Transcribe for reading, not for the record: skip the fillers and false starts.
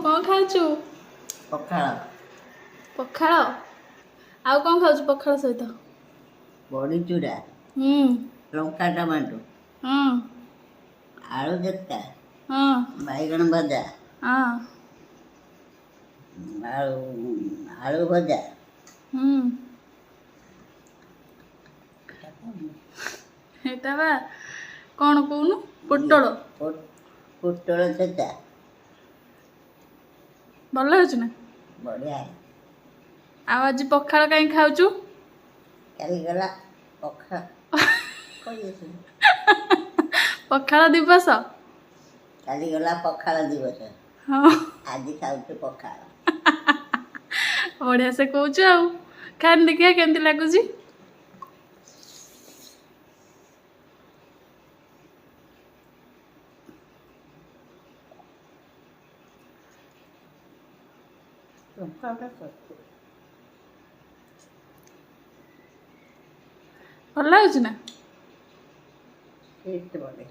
କ'ଣ ଖାଉଛୁ? ପଖାଳ। ପଖାଳ। ଆଉ କ'ଣ ଖାଉଛୁ ପଖାଳ ସହିତ? ବଡ଼ି ଚୁରା, ଲଙ୍କା ଟମାଟୋ, ଆଳୁ ଚକଟା, ବାଇଗଣ ଭଜା, ଆଉ ଆଳୁ ଭଜା। ଏଇଟା ବା କ'ଣ କହୁନୁ? ପୋଟଳ। ପୋଟଳ ଛେଚା। ଭଲ ଲାଗୁଛି ନା? ବଢ଼ିଆ। ଆଉ ଆଜି ପଖାଳ କାହିଁ ଖାଉଛୁ? କାଲି ଗଲା ପଖାଳ। ପଖାଳ ଦିବସ। କାଲି ଗଲା ପଖାଳ ଦିବସ। ହଁ। ଆଜି ଖାଉଛୁ ପଖାଳ। ବଢ଼ିଆ ସେ କହୁଛୁ। ଆଉ ଖାନି, ଦେଖିବା କେମିତି ଲାଗୁଛି। ଲଙ୍କାଟା ସତ। ଭଲ ଲାଗୁଛି ନା? ଟେଷ୍ଟ ବଢ଼ିଆ।